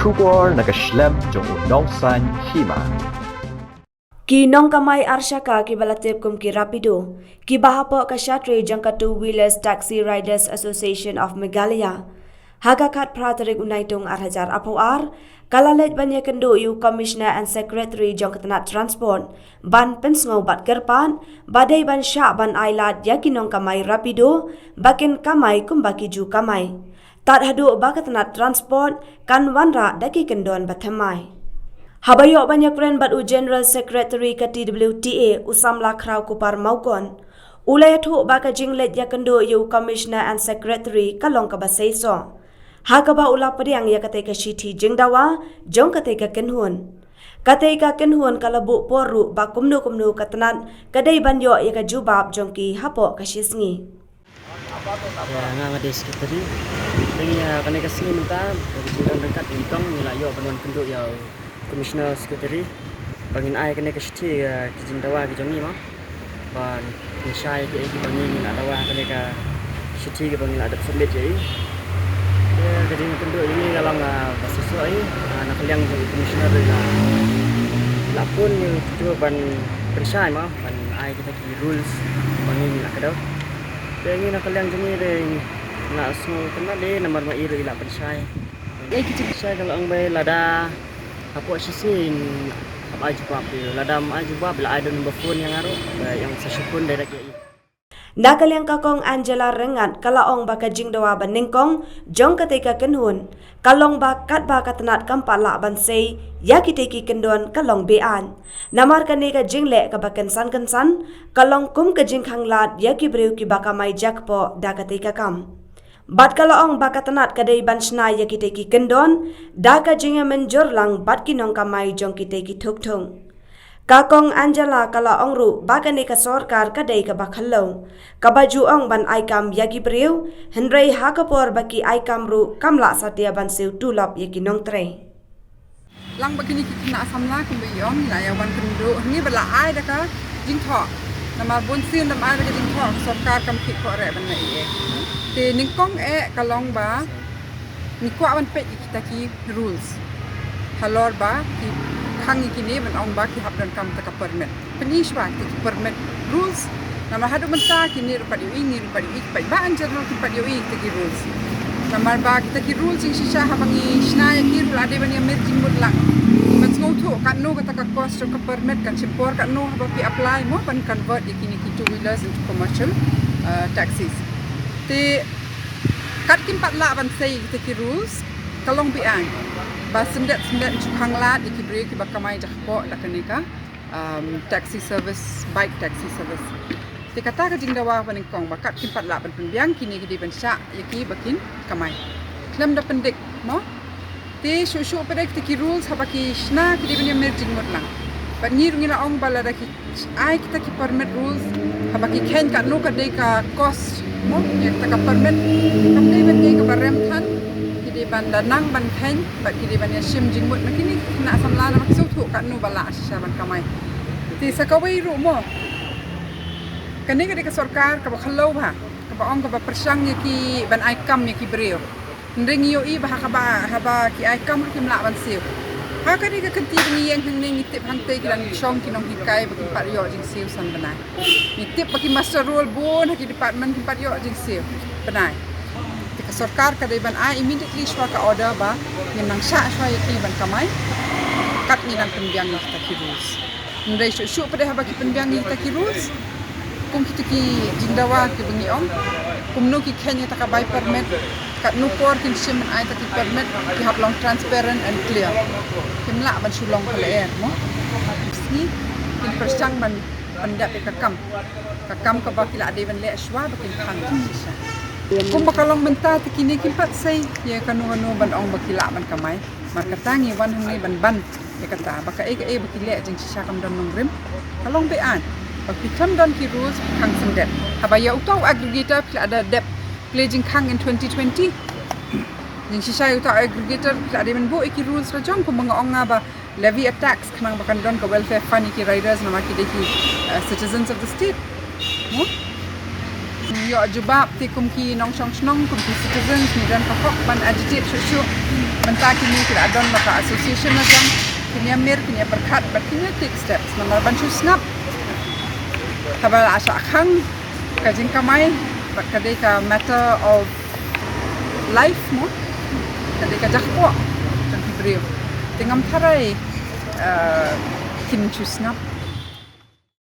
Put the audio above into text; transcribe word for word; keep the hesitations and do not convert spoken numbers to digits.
Khubor na ka shlem jong u nongsan hima. Ki nongkamai arshaka kiba la tip kum ki Rapido, kiba hapoh ka shatri jong ka Two Wheelers Taxi Riders Association of Meghalaya, ha ka khatphra tarik u Naitung ar hajar arphew ar, ka la leit ban ïakynduh ïa u Commissioner and Secretary jong ka tnat Transport ban pynsngew bad kyrpad ba dei ban shah ban ai lad ïa ki nongkamai Rapido ba kin kamai kumba ki ju kamai, tad haduh ba ka tnat Transport kan wanrah da ki kyndon ba thymmai. Haba ïoh ban ïakren bad u General Secretary ka T W T A, u samla Khraw Kupar Mawkon, u la ïathuh ba ka jingleit ïakynduh ïa u Commissioner and Secretary ka long kaba seisoh, ha kaba u la pdiang ïa katei ka shithi jingdawa jong katei ka kynhun. Katei ka kynhun ka la buh por ruh ba kumno kumno ka tnat ka dei ban ïoh ïa ka jubab jong ki hapoh ka shisngi. Ïa, nga nga dei secretary. Dang ïa kane ka sngi mynta, ka jingdon ryngkat nyngkong ngi la ïoh ban wan kynduh ïa u Commissioner, Secretary ba ngin ai kane ka shithi, ïa ki jingdawa ki jong ngi mo. Ban pynshai kiei kiba ngi ngi la dawa ha kane ka shithi kaba ngi la dep submit ïa i. Ïa, ka jingkynduh ïa ngi ka long, ah, ba shisha ïa, ah, na ka liang jong u Commissioner, ïa, la pun ïa u ban pynshai mo, ban ai kita ki rules ba ngi ngi la kdew. Te ngi na ka liang jong ngi de ngi la sngew kynmaw de namar ma i ruh i la pynshai. Ïa ki jingpynshai ka la ong ba lada hapoh shisien hap ai jubab de, lada ym ai jubab la ai da u number phone ïa nga ruh, ba ïa nga sa shu phone direct ïa i. Na ka liang ka Kong Angela Ryngat ka la ong ba ka jingdawa ba nyngkong jong katei ka kynhun ka long ba katba ka tnat kam pat lah ban sei ïa kitei ki kyndon ka long be-aiñ. Namar kane ka jingleh kaba kynsan kynsan ka long kum ka jingkhanglad ïa ki briew kiba kamai jakpoh da katei ka kam. Bad ka la ong ba ka tnat ka dei ban shna ïa kitei ki kyndon da ka jingïamynjur lang bad ki nongkamai jong kitei ki thukthung. Ka Kong Angela ka la ong ruh ba kane ka sorkar ka dei kaba khlaiñ, kaba ju ong ban ai kam ïa ki briew, hynrei ha ka por ba ki ai kam ruh kam lah satia ban siew tulop ïa ki nongtrei. Lang ba kine ki khynnah samla kumba i ong, la ïa wan kynduh, ngi ba la ai da ka jingthoh. Namar bun sien da ym ai da ka jingthoh, ka sorkar kam khih khoh reh ban leh ei ei. Te nyngkong eh ka long ba ngi kwah ban peit ïa kita ki rules. Halor ba ki khang ïa kine ban ong ba ki hap donkam ta ka permit. Pynïasoh kita ki permit rules. Namar haduh mynta kine ruh pat ïohi, ngi ruh pat ïohi, ki paidbah in general ki pat ïohi kita ki rules. Namar ba kita ki rules jingshisha haba ngi shna ïa ki ruh la dei ban ïa mir jingmut lang. Ban sngewthuh katno kata ka cost jong ka permit, kan shim por katno haba phi apply mo ban convert ïa kine ki two wheelers into commercial, uh, taxis. Te kat kim pat lah ban sei kita ki rules, ka long be-aiñ. Ba syndet syndet shu khanglad ïa ki briew kiba kamai jakpoh da kane ka, um, taxi service, bike taxi service. Te kata ka jingdawa ba nyngkong ba kat kim pat lah ban pynbiang, kine ki dei ban shah ïa ki ba kin kamai. Khlem da pyndik mo. Te shuh shuh pat de kita ki rules haba ki shna ki dei ban ïa mir jingmut lang. Bad ngi ruh ngi la ong ba lada ki ai kita ki permit rules haba ki kheiñ katno ka dei ka cost mo ïa kita ka permit, kam dei ban dei kaba rem than. Ki dei ban da nang ban kheiñ bad ki dei ban ïa shim jingmut na kine ki khynnah samla namar ki sngewthuh katno ba lah shisha ban kamai. Te sa kawei ruh mo, kane ka dei ka sorkar kaba khlaiñ bha, kaba ong kaba pyrshang ïa ki ban ai kam ïa ki briew. Hynrei ngi ïohi ba ha kaba, haba ki ai kam ruh kim lah ban siew. Ha kane ka kynti ba ngi ïeng hangne ngi tip hangtei ki dang shong ki nonghikai ba kim pat ïoh jingsiew san bnai. Ngi tip ba ki muster roll bun ha ki department kim pat ïoh jingsiew bnai. Te ka sorkar ka dei ban ai immediately shuwa ka order ba ngin nang shah shuwa ïa ki ban kamai. Kat ngi nang pynbiang ïa kita ki rules. Hynrei shuh shuh pat de haba ki pynbiang ïa kita ki rules, kum kita ki jingdawa kiba ngi ong, kumno ki kheiñ ïa ta ka bai permit, katno por kin shim ban ai ta ki permit, ki hap long transparent and clear. Kim lah ban shu long ka lyer mo. Sngi kin pyrshang ban pyndep ïa ka kam, ka kam kaba ki lah dei ban leh shuwa ba kin khang shisha. Kumba ka long mynta te kine kim pat sei ïa kano kano ban ong ba ki lah ban kamai. Mar kata ngi wan hangne ban ban ïa kata ba kaei kaei ba ki leh jingshisha kam don nongrim. Ka long be-aiñ. Ba phi khlem don ki rules phi khang syndet. Haba ïa uta u aggregator phi la da dep plie jingkhang in twenty twenty. Jingshisha ïa uta u aggregator phi la dei ban buh ïa ki rules la jong kumba nga ong nga ba levy a tax khnang ba kan don ka welfare fund ïa ki riders namar ki dei ki, eh, citizens of the state. Mo? Ïoh jubab te kum ki nongshong shnong, kum ki citizens, ngi don ka hok ban agitate shuh shuh. Mynta kine ki la don la ka association la jong, kin ïa mir, kin ïa pyrkhat bad kin ïa take steps namar ban shu sngap. Haba la shah khang ka jingkamai bad ka dei ka matter of life mo, ka dei ka jakpoh jong ki briew. Te ngam tharai kin shu sngap.